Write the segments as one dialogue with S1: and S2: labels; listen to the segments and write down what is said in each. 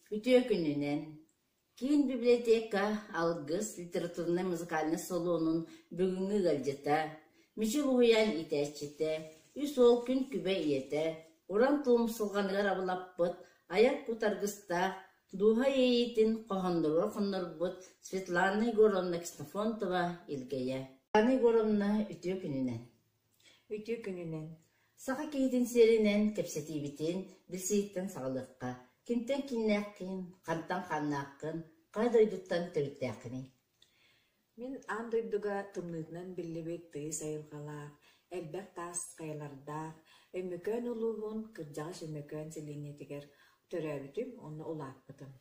S1: Үтүө күнүнэн! Киин библиотека Алгыс литературнай-музыкальнай салонун бүгүҥҥү ыалдьыта, Мичил уһуйаан иитээччитэ, үс уол күн күбэй ийэтэ, уран тулумсулҕаныгар абылаппыт, айар кут аргыстаах, дууһа иэйиитин хоһоонноругар хоннорбут Светлана Егоровна Ксенофонтова Илгэйэ. Светлана Егоровна үтүө күнүнэн!
S2: Үтүө күнүнэн!
S1: Саха киһитин сиэринэн кэпсэтиибитин билсииттэн саҕалыахха. Кимтэн кииннээххин, хантан хааннааххын, хайа дойдуттан төрүттээххиний?
S2: Мин аан дойдуга тымныытынан биллибит тыйыс айылҕалаах, элбэх таас хайалардаах Өймөкөөн улууһун кырдьаҕас Өймөкөөн сэлиэнньэтигэр төрөөбүтүм уонна улааппытым.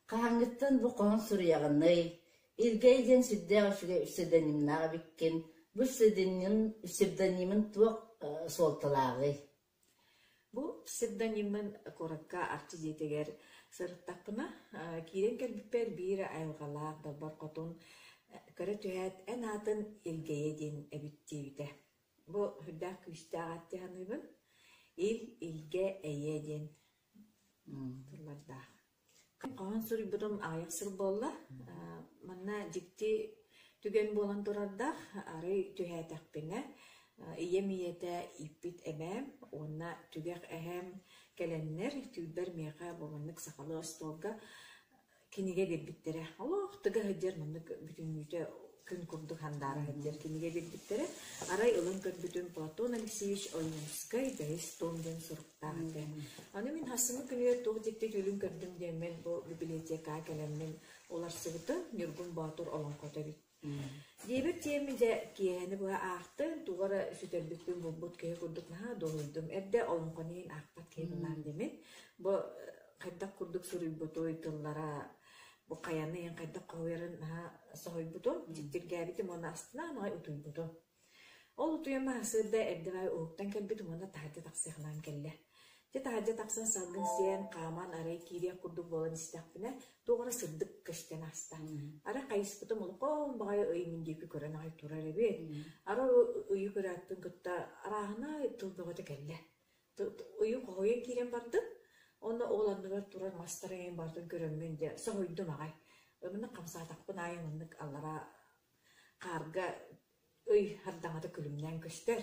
S1: Хаһааҥҥыттан бу хоһоон суруйаҕыный? Илгэй диэн сүрдээх үчүгэй псевдонимнаах эбиккин. Бу псевдоним, псевдонимын туох суолталааҕый?
S2: Бу псевдониммын куоракка Арчы дьиэтигэр сырыттахпына, киирэн кэлбиппэр биир айылҕалаах далбар хотун көрө түһээт, эн аатын Илгэйэ диэн эбит диэбитэ. Бу сүрдээх күүстээх аат дии саныыбын. Ил, илгэ, эйэ диэн тыллардаах. Хоһоон суруйбутум аҕыйах сыл буолла. Манна дьикти түгэн буолан турардаах. Арай түһээтэхпинэ, ийэм ийэтэ ииппит эбээм уонна түгэх эһээм кэлэннэр түүлбэр миэхэ бу маннык сахалыы остуолга кинигэ биэрбиттэрэ. Олох тыга сылдьар маннык бүтүннүүтэ күн курдук сандаара сылдьар кинигэ биэрбиттэрэ. Арай ылан көрбүтүм Платон Алексеевич Ойуунускай «Бэһис том» диэн суруктаах этэ. Аны мин хассыҥҥы күнүгэр туох дьикти түүлүн көрдүм диэммин бу библиотекаҕа кэлэммин уларсыбытым Ньургун Боотур олоҥхото эбит. Диэбит тиэмэ дьэ киэһэни быһа аахтым, тугу эрэ сүтэрбиппин булбут киһи курдук наһаа дуоһуйдум. Эрдэ олоҥхону иһин аахпат киһи буолаам диэмин. Бу хайдах курдук суруйбутуй тыллара бу хайаны иһин хайдах хоһуйарын наһаа соһуйбутум, дьиктиргээбитим уонна астына аҕай утуйбутум. Ол утуйан сарсыарда эрдэ аҕай уһуктан кэлбитим уонна таһырдьа тахсыахынаан кэллэ. Дьэ таһырдьа тахсан салгын сиэн, хааман арай киириэх курдук буолан истэхпинэ, туох эрэ сырдык көстөн ааста. Арай хайыспытым улахан баҕайы ый мин диэки көрөн аҕай турар эбит. Арай ыйы көрөөппүн кытта арааһынай тыл бөҕөтө кэллэ. Ыйы хоһуйан киирэн бардым. Уонна ол анныгар турар мастары эҥин барытын көрөммүн дьэ соһуйдум аҕай. Маннык хамсаатахпын аайы маннык аллараа хаарга ый хардаҥата күлүмнээн көстөр.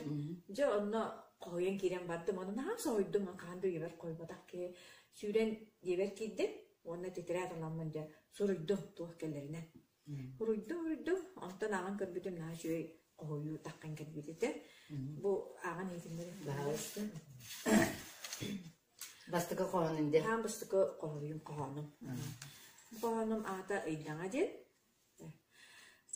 S2: Дьэ онно хоһуйан киирэн бардым, ону наһаа соһуйдум, хаһан да үйэбэр хойботох киһи сүүрэн дьиэбэр киирдим уонна тетрадь ыламмын дьэ суруйдум туох кэлэринэн. Суруйдум, суруйдум, онтон ааҕан көрбүтүм наһаа үчүгэй хоһуйуу таххан кэлбит этэ. Бу ааҕан иһитиннэрим.
S1: Баһаалыста. Бастакы хоһоонун диэн.
S2: Хаан бастакы хоһуйум хоһоонум. Хоһоонум аата Ыйдаҥа диэн.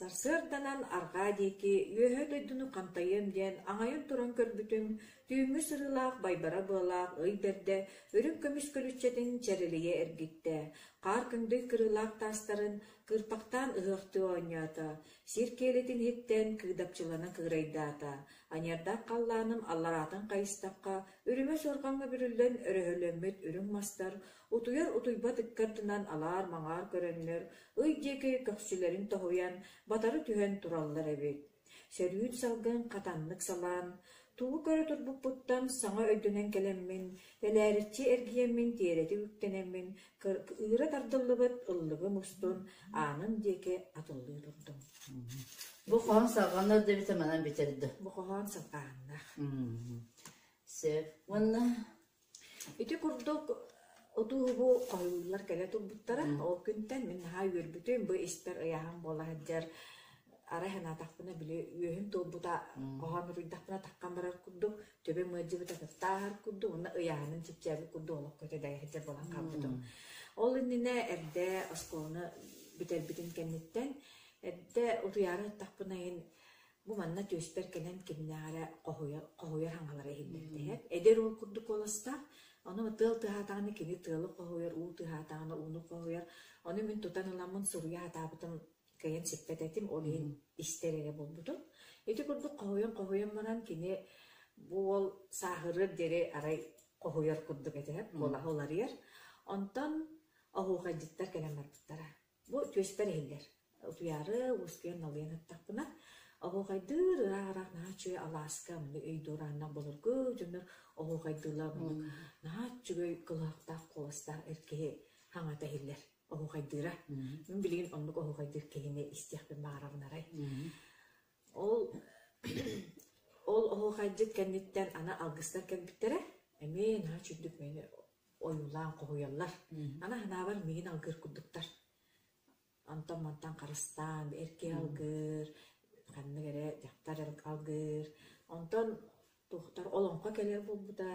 S2: Сарсыарданан арҕаа диэки үөһэ дойдуну хантайыам диэн аҥайан туран көрбүтүм, түүҥҥү сырыылаах байбара быалаах ый бэрдэ үрүҥ көмүс көлүччэтин чэрэлийэ эргиттэ, хаар көҥдөй кырыылаах таастарын кыырпахтаан ыһыахтыы оонньоото, сир киэлитин иһиттэн кыыдапчылана кыырайдаата, аньардаах халлааным аллараатын хайыстахха үрүмэ суорҕаҥҥа бүрүллэн өрөһөлөммүт үрүҥ мастар утуйар утуйбат ыккардынан алаар-маҥаар көрөннөр, ый диэки көхсүлэрин тоһуйан, батары түһэн тураллар эбит. Сөрүүн салгын хатаннык салаан, тугу көрө турбуппуттан саҥа өйдөнөн кэлэммин, тэлээриччи эргийэммин тиэрэтик үктэнэммин, ыыра тардыллыбыт ыллыгым устун аанын диэки атыллыы турдум.
S1: Бу хоһоон салҕанар да эбитэ манан бүтэрдэ.
S2: Бу хоһоон салҕааннаах.
S1: Сөп. Уонна
S2: Ити курдук отуу-бу хоһуйууллар кэлэ турбуттара. Ол күнтэн мин наһаа үөрбүтүм, бу испэр ыйааһын буола сылдьар арай санаатахпына били үөһүм туолбута хоһоон уруйдахпына таххан барар курдук, төбөм ыалдьыбыта кытта ааһар курдук уонна ыйааһыным чэпчээбит курдук олох көтө дайа сылдьар буолан хаалбытым. Ол иннинэ эрдэ оскуоланы бүтэрбитим кэнниттэн эрдэ утуйаары сыттахпына иһин Бу манна түөспэр кэлэн кимнээх эрэ хоһуйар, хоһуйар хаҥалара иһиллибитэ. Эдэр уол курдук куоластаах. Ону тыал тыаһаатаҕына кини тыалы хоһуйар, уу тыаһаатаҕына ууну хоһуйар. Ону мин тутан ыламмын суруйа сатаабытым кыайан сиппэт этим, ол иһин истэр эрэ буолбутум. Ити курдук хоһуйан-хоһуйан баран кини бу уол сааһырыар диэри арай хоһуйар курдук этэ, куолаһа уларыйар. Онтон оһуохайдьыттар кэлэн барбыттара. Бу түөспэр иһиллэр. Утуйаары, уоскуйан налыйан аттахпына. Оһуохайдыыр ыраах-ыраах наһаа үчүгэй алааска маннык өйдуорааннаах былыргы дьоннор оһуохайдыыллар маннык наһаа үчүгэй кылыһахтаах куоластаах эр киһи хаҥата иһиллэр оһуохайдыыра. Мин билигин оннук оһуохайдыыр киһини истиэхпин баҕарабын арай. Ол ол оһуохайдьыт кэнниттэн аны алгыстар кэлбиттэрэ эмиэ наһаа үчүгдүк мени ойуулаан хоһуйаллар. Аны санаабар миигин алгыыр курдуктар. Онтон-мантан харыстаан, эр киһи алгыыр, ханнык эрэ дьахтар алгыыр. Онтон туохтар олоҥхо кэлэр буолбута.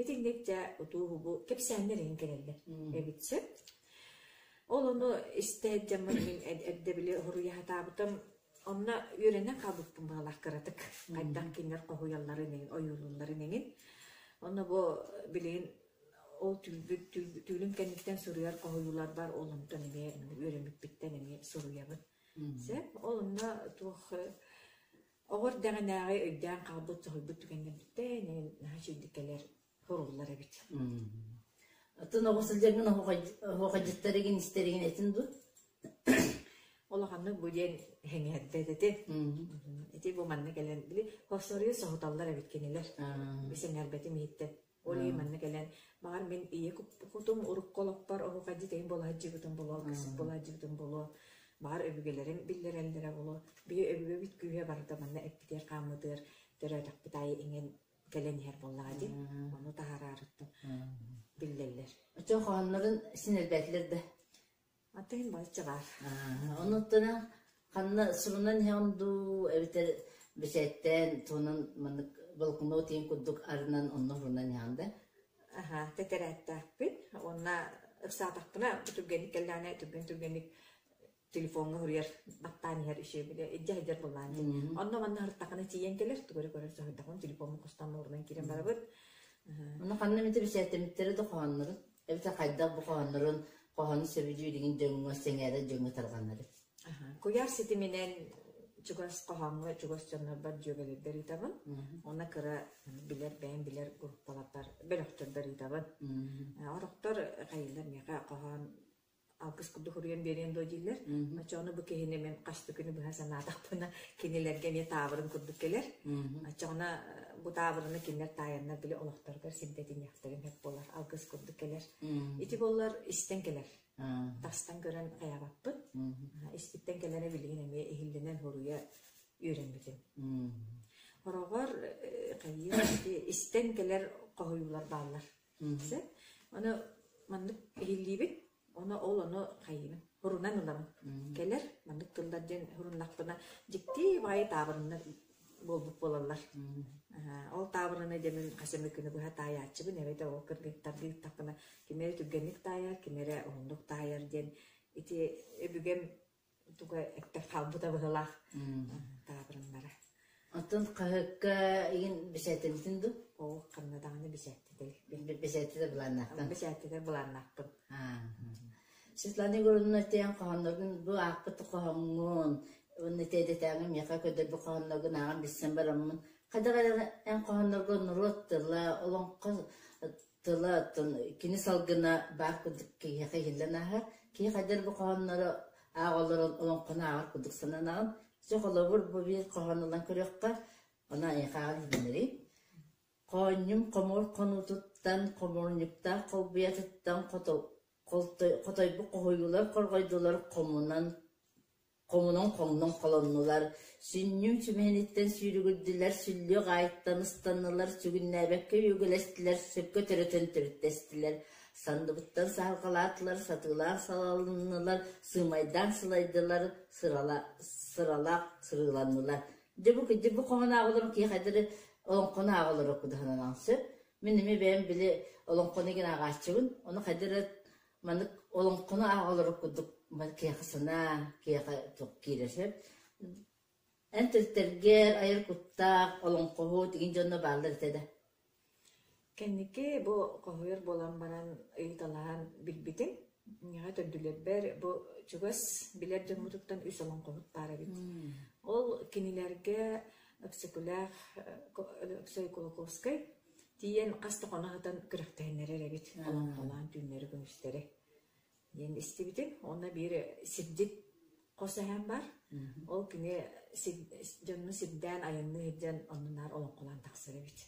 S2: Итинник дьэ утуу-убу кэпсээннэр иһин кэлэллэр эбит сөп. Ол ону истэ дьаммын мин эрдэ били хоруйа сатаабытым. Онно үөрэнэн хаалбыппын баҕалаах кыратык. Хайдах кинилэр хоһуйалларын эҥин, ойуулуулларын эҥин. Онно бу билигин ол түүл түүлүм кэнниттэн суруйар хоһуйууларбар ол онтон эмиэ үөрэммиппиттэн эмиэ суруйабын. Сөп. Ол онно туох оҕо эрдэҕинээҕи өйдөөн хаалбыт соһуйбут түгэннэрбиттэн наһаа үчүгэйдик кэлэр хоруллар эбит.
S1: Атын оҕо сылдьаргын оһуохайдьыттар игин истэригин этин дуу?
S2: Улаханнык бу диэн сэҥээрбэт этим. Ити бу манна кэлэн били хоссоруйу соһуталлар эбит кинилэр. Сэҥээрбэтим иһиттэн. Ол иһин манна кэлэн, баҕар мин ийэ кутум урукку олохпор оһуохайдьыт эҥин буола сылдьыбытым буолуо, алгысчыт буола сылдьыбытым буолуо, баҕар өбүгэлэрим биллэрэллэрэ буолуо. Биһи өбүгэбит күүһэ барыта манна эппитигэр-хааммытыгар төрөөтөхпүт аайы иҥэн кэлэн иһэр буоллаҕа дии. Ону таһаараарыттан биллэллэр.
S1: Оччо хоһооннорун син элбээтилэр да?
S2: Атын балачча баар.
S1: Онуттан ханна сурунан иһэҕин дуу эбэтэр бэчээттээн туһунан маннык блокнот иһин курдук арынан онно сурунан иһэҕин да?
S2: Аха, тэтэрээттээхпин уонна ыксаатахпына түргэнник кэллэҕинэ түргэн-түргэнник телефоҥҥа суруйар баттаан иһэр үчүгэй илдьэ сылдьар буоллаҕын дии. Онно-манна сырыттаххына тиийэн кэлэр, тугу эрэ көрөр соһуйдахпына телефоммун хостоон уурунан киирэн барабыт.
S1: Ону ханна эмит бэчээттэммиттэрэ да хоһооннорун эбэтэр хайдах бу хоһооннорун хоһоону сөбүлүүр дьоҥҥо сэҥээрэр дьоҥҥо тарҕанары.
S2: Куйаар ситиминэн чугас хоһооҥҥо чугас дьоннорбор дьүөгэлэрбэр ыытабын. Уонна кыра билэр бэйэм билэр группаларбар бөлөхтөрбөр ыытабын. Орохтор хайыылар миэхэ хоһоон алгыс курдук суруйан биэриэн дуо дииллэр. Оччоҕуна бу киһини мин хас да күнү быһа санаатахпына кинилэргэ эмиэ таабырын курдук кэлэр. Оччоҕуна бу таабырыны кинилэр таайаннар били олохторугар сирдэтиниэхтэрин сөп буолар, алгыс курдук кэлэр. Ити буоллар истэн кэлэр. Тастан көрөн хайаабаппыт. Испиттэн кэлэрэ билигин эмиэ иһиллэнэн суруйа үөрэммитим. Хороҕор хайыы истэн кэлэр хоһуйуулар бааллар. Сөп. Ону маннык иһиллиибит, ону ол ону хайыыбын, һурунан ылабын. Кэлэр маннык тыллар диэн һуруннахпына дьикти баҕайы таабырыннар буолбут буолаллар. Ол таабырыны дьэ мин хас эмэ күнү быһа таайааччыбын эбэтэр ол кыргыттарга ыыттахпына ким эрэ түргэнник таайар, ким эрэ уһуннук таайар диэн ити өбүгэм туга эппэр хаалбыта быһыылаах таабырыннара.
S1: Оттон хаһыакка игин бэчээттэммитин дуу?
S2: Оо, ханна даҕаны бэчээттэтэ
S1: Бэчээттэтэ былааннаахтан.
S2: Бэчээттэтэр былааннаахпын.
S1: Светлана Егоровна этиэн хоһоонноргун бу аахпыт хоһооҥҥун уонна тиэдэтээҥи миэхэ көрдөрбүт хоһоонноргун ааҕан билсэн бараммын хайдах эрэ эн хоһооннорго норуот тыла, олоҥхо тыла оттон кини салгына баар курдук киһиэхэ иһиллэн ааһар. Киһи хайдах бу хоһооннору ааҕа олорон олоҥхону ааҕар курдук сананаҕын. Чэ холобур бу биир хоһоон ылан көрүөххэ, онон эйиэхэ ааҕан иһитиннэриим. Хоонньум хомуур хонуутуттан, хомуурунньуктаах холбуйатыттан хотойбут хоһуйуулар хорҕойдулар хомунан Хомунан хоҥнон холоннулар, сүнньүм сүмэһиниттэн сүүрүгүрдүлэр, сүллүөх аайыттан ыстаннылар, сүгүннээбэккэ үөгүлэстилэр, сөпкө төрөтөн төрүттэстилэр, санныбыттан саһарҕалаатылар, сатыылаан салалыннылар, сыымайдаан сылайдылар, сыралаах сырыыланнылар. Дьэ бу кырдьык бу хоһоон ааҕаларын киһи хайдары олоҥхону ааҕалара кудаһанан сөп. Мин эмиэ бэйэм били олоҥхону игин ааҕааччыбын, ону хайдары Маннык олоҥхону ааҕа олорор курдук киһиэхэ санаа, киһиэхэ туох киирэр сөп. Эн төрүттэргэр айар куттаах, олоҥхоһут игин дьонно бааллар этэ да?
S2: Кэнники бу хоһуйар буолан баран ыйыталаһан билбитим. Миэхэ төрдүлэрбэр бу чугас билэр дьоммутуттан үс олоҥхоһут баар эбит. Ол кинилэргэ Өксөкүлээх Өксөй Кулаковскай Тиийэн хас да хоно сытан күрэхтэһиннэрэр эбит, олоҥхолоон түүннэри-күнүстэри диэн истибитим. Уонна биир сирдьит Хос эһэм бар. Ол кини дьонну сирдээн айанныы сылдьан оннунаар олоҥхолоон тахсар эбит.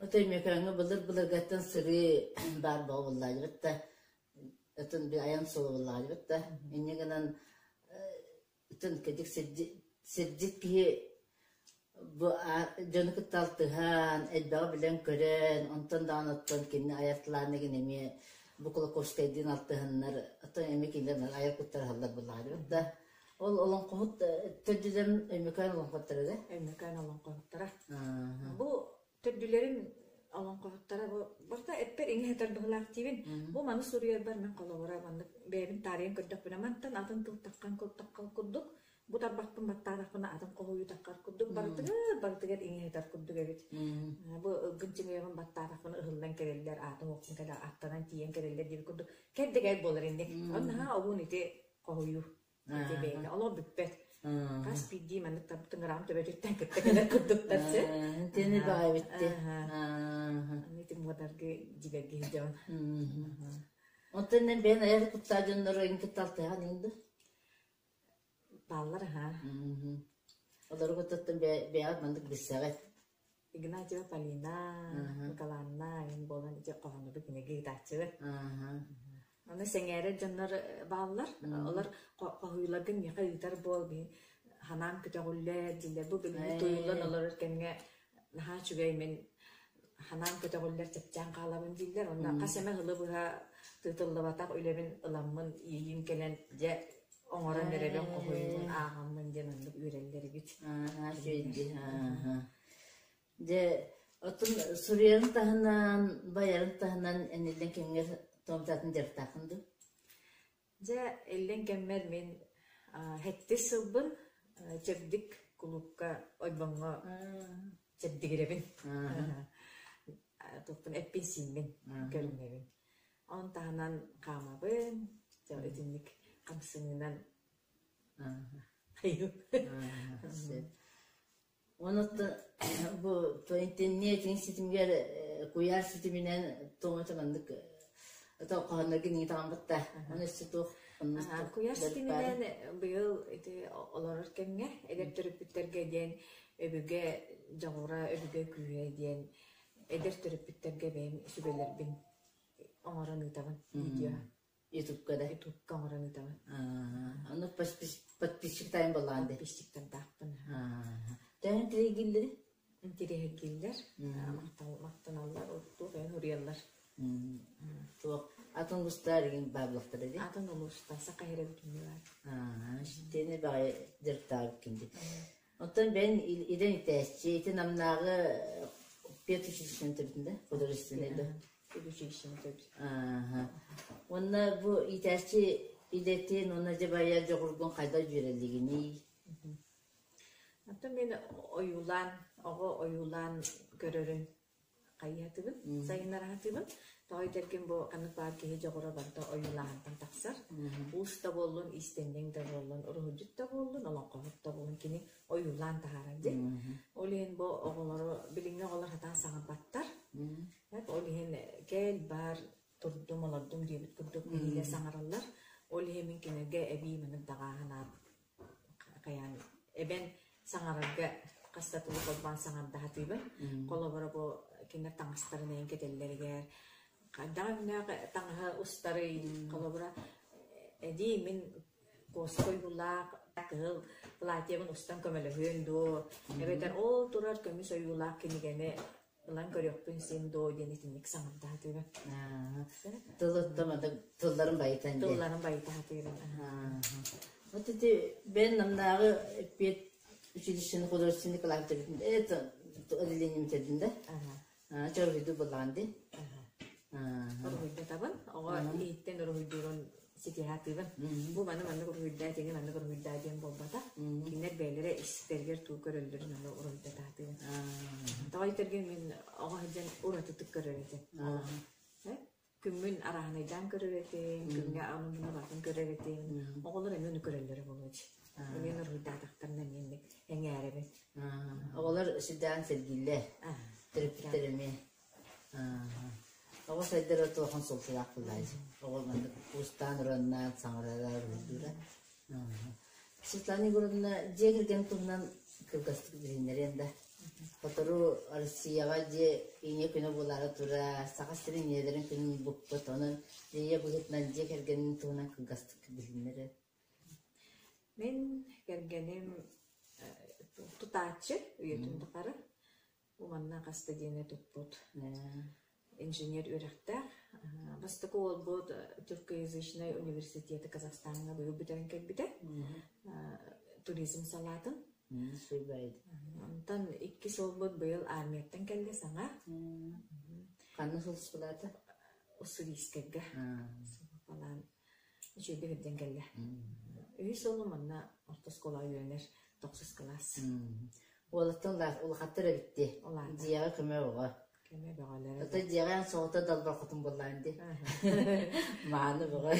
S1: Ото Өймөкөөҥҥө былыр-былыргаттан сырыы баар буоллаабыт да, отон би айан суола буоллаабыт да. Инньэ гынан отон кэдик сирдьит киһи Бу дьону кытта алтыһан, элбэҕи билэн-көрөн, онтон даҕаны оттон кинини айар талаанныгын эмиэ бу Кулаковскайдыын алтыһаннар, оттон эмиэ кинилэр айар куттарыһаллар буоллаҕа да. Ол олоҥхоһут төрдүлэрин Өймөкөөн олоҥхоттара да?
S2: Өймөкөөн олоҥхоһуттара. Бу төрдүлэрин олоҥхоһуттара бу барыта эппэр иҥэ сытар быһыылаах диибин. Бу маны суруйарбар мин холобура маннык бэйэбин таарыйан көрдөхпүнэ мантан атын тыл таххан курдук Бу тарбахпын баттаатахпына атын хоһуйу таххар курдук барытыгар барытыгар иҥэ сытар курдук эбит. Бу ылгын чыҥыйабын баттаатахпына ыһыллан кэлэллэр, аатым уохпун кэлэ аттанан тиийэн кэлэллэр диэбит курдук кэрдэгэй буолар инник. Онон наһаа обуун ити хоһуйуу ити бэйэтэ олох бүппэт. Хас биирдии маннык тыҥыраҕым төбөтүттэн кытта кэлэр курдуктар сэ.
S1: Тини баҕайбитти.
S2: Ити муодаргы дьибэрги сылдьабын.
S1: Онтон бэйэн айар куттаа дьоннору иҥ кытта алтыһан иҥ
S2: Бааллар аһаа.
S1: Олору кытта бэйэҕит маннык билсэҕит.
S2: Игнатьева Полина, Николаевна эҥин буолан ити хоһооннору кинигэ ыытааччыбыт. Аны сэҥээрэр дьоннор бааллар. Олор хоһуйууларгын миэхэ ыытар буол, ханаан көтөҕүллэр дииллэр. Бу билиҥҥи туйуллан олорор кэмҥэ наһаа үчүгэй мин ханаан көтөҕүллэр чэпчээн хаалабын дииллэр. Онно хас эмэ сылы быһа тыытыллыбатах үлэбин ыламмын иэйиим кэлэн дьэ оҥорон эрэбин хоһуйуубун ааҕаммын диэн оннук үөрэллэр эбит.
S1: Дьэ, оттон суруйарын таһынан, байарын таһынан эниллэн кэмҥэр туомтатын дьарыктааххын дуу?
S2: Дьэ, иллэҥ кэммэр мин сэттис сылбын Чэбдик кулуупка ойбоҥҥо чэбдигирэбин. Туохпун эппин-сииммин көрүнэбин. Ону таһынан хаамабын, дьэ итинник хамсыгынан
S1: Онон бу интернет ситимигэр куйаар ситиминэн тоҕо маннык хоһооннорго иҥи таҥаммытта. Оны өссө туох
S2: Куйаар ситиминэн быйыл ити олорор кэмҥэ эдэр төрөппүттэргэ диэн өбүгэ дьоҕура, өбүгэ күүһэ диэн эдэр төрөппүттэргэ бэйэм сүбэлэрбин оҥорон ыытабын видео.
S1: Ютубка да?
S2: Ютубка оҥорон ыытабын.
S1: Ону подписчиктайын боллаан де?
S2: Подписчиктардаахпын.
S1: Төһөн интириэһиргииллэр?
S2: Интириэһиргииллэр, махтаналлар, туох эйэн уруйаллар.
S1: Туох атын улуустар игин баабылахтара ди?
S2: Атын улуустар, Саха сирэ бүтүннүү баар.
S1: Тиэни баҕайы дьарыктаабыт кинди. Оттон бэйэн идэн итээччи, ити Намнааҕы педучилищены төрүтүн да, художественный да?
S2: Педучилищены төрүт.
S1: Уонна бу иитээччи идэтин уонна дьэ байа дьоҕургун хайдах дьүөрэлигиний?
S2: Оттон мин ойуулаан, оҕо ойуулаан көрөрүн хайыһатыбын, сайыннараһатыбын. Тоҕо этэргин бу ханнык баар киһи дьоҕура барыта ойуулааһынтан тахсар. Уус да буоллун, иистэнньэҥ да буоллун, уруһуйдьут да буоллун, олоҥхоһут да буоллун кини ойуулаан таһаарар дии. Ол иһин бу оҕолору билиҥҥи оҕолор сатаан саҥарбаттар. Ол иһин кэл бар турдум олордум диэбит курдук нэһиилэ саҥараллар. Ол иһин мин кинилэргэ эбии маннык даҕааһын аат хайаан эбэн саҥарарга хас да тылы холбоон саҥарда сатыыбын. Холобура бу кинилэр таҥастарын эйин кэтэллэригэр хайдах өҥнөөх таҥаһы устарый холобура эдии мин куоска ойуулаах кыһыл платьебын устан көмөлөһүөн дуо эбэтэр ол турар көмүс ойуулаах кинигэни ылан көрүөхпүн син дуо диэн итинник саҥарда сатыыбын.
S1: Тылыттан тылларын байытан диэн.
S2: Тылларын байыта сатыыбын.
S1: Вот эти бэйэн намнааҕы пед училищены художественный кылаан это отделением төрдүн да? Чоруйду булаан ди.
S2: Уруһуйдатабын. Оҕо иһиттэн уруһуйдуурун ситиһаатыыбын. Бу маны маннык уруһуйдаа, итини маннык уруһуйдаа диэн буолбатах. Кинилэр бэйэлэрэ истэригэр туу көрөллөрүн ону уруһуйдатаатыыбын. Тоҕо диэтэргин мин оҕо сылдьан уратытык көрөр этим. Күммүн арааһынайдаан көрөр этим, күҥҥэ аны батын көрөр этим. Оҕолор эмиэ ону көрөллөрө буолуо дии. Эмиэ уруһуйдаатахтарына эмиэ инник эҥээрэбин.
S1: Оҕолор сүрдээҕин сэргииллэр. Төрөппүттэр эмиэ. Оҕо сайдара туохан суолталаах буоллаҕа. Оҕо маннык уустаан-ураннаан саҥарара, уруһуйдуура. Светлана Егоровна дьиэ кэргэн туһунан кылгастык билиһиннэриэн да. Сотору Россияҕа дьиэ ийэ күнэ буолаары тура, Саха сирин ийэлэрин күнүн букпут. Онон ийэ быһыытынан дьиэ кэргэнин туһунан кылгастык билиһиннэрэр.
S2: Мин кэргэним тутааччы үйэтин тухары Манна хас да диэни туппут инженер үөрэхтээх. Бастакы уолбут тюркоязычнай университеты Казахстаҥҥа быйыл бүтэрэн кэлбитэ. Туризм салаатын. Онтон иккис уолбут быйыл армияттан кэллэ саҥа.
S1: Ханна сылдьыбылаата?
S2: Уссурийскайга. Сулууспалаан үчүгэйдик ирдэн кэллэ. Үһүс уолум манна орто оскуолаҕа үөрэнэр тохсус кылаас.
S1: Уолаттан улахаттар эбит дии. Дьиэҕэ көмө оҕо.
S2: Көмө бөҕөлөрө.
S1: Ото дьиэҕэ эн соҕото далбар хотун буоллаан дии. Мааны бөҕө.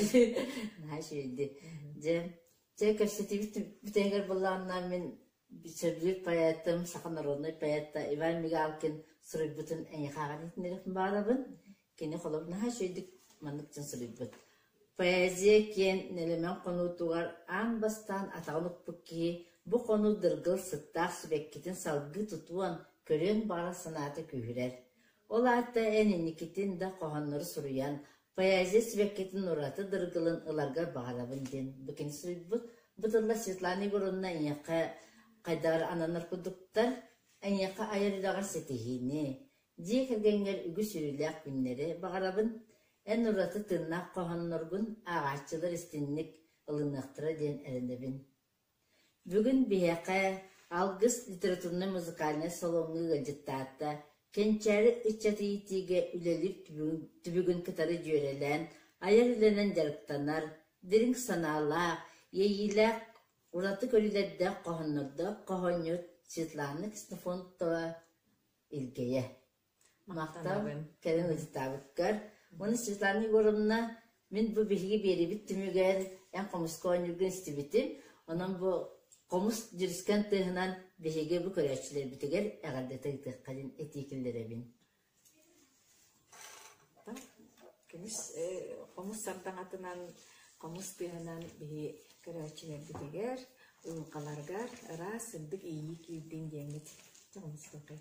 S1: Наһаа үчүгэй Дьэ, дьэ кэпсэтиибит бүтэһигэр буоллаҕына мин сөбүлүүр поэтым, саха народнай поэта Иван Мигалкин суруйбутун эйиэхэ ааҕан иһитиннэриэхпин баҕарабын. Кини холобур наһаа үчүгэйдик маннык дьон суруйбут. Поэзия киэн нэлэмэн хонуутугар аан бастаан атаҕын укпут киһи бу хонуу дыргыл сыттаах сибэккитин салгыы тутуон, көрүөн баҕарар санаата күүһүрэр. Ол аата эн инникитин да хоһооннору суруйан, поэзия сибэккитин ураты дыргылын ыларгар баҕарабын диэн бу кини суруйбут. Бу тыллар Светлана Егоровна эйиэхэ хайдах эрэ ананар курдуктар, эйиэхэ айар үлэҕэр ситиһиини, Дьиэ кэргэҥҥэр үгүс үөрүүлээх күннэри баҕарабын, эн ураты тыыннаах хоһоонноргун ааҕааччылар истиҥник ылыныахтара диэн эрэнэбин. Бүгүн биһиэхэ Алгыс литературнай-музыкальнай салоҥҥа ыалдьыттаата, кэнчээри ыччаты иитиигэ үлэлиир түбүгүн кытары дьүөрэлээн, айар үлэнэн дьарыктанар, дириҥ санаалаах, иэйиилээх ураты көрүүлэрдээх хоһооннордоох хоһоонньут Светлана Ксенофонтова Илгэйэ. Махтал кэлин ыйытаабыккар. Уонна Светлана Егоровна, мин бу биһиги биэрибит түмүгэр эн хомуска оонньуургун истибитим. Онон бу хомус дьүрүскэн тыаһынан биһиги бу көрөөччүлэрбитигэр эҕэрдэтэ ыытыахха диэн этии киллэрэбин.
S2: Көмүс хомус сардаҥатынан, хомус тыаһынан биһи көрөөччүлэрбитигэр, уйулҕаларыгар ыраас сырдык иэйии киирдин диэммит дьэ хомустуохай.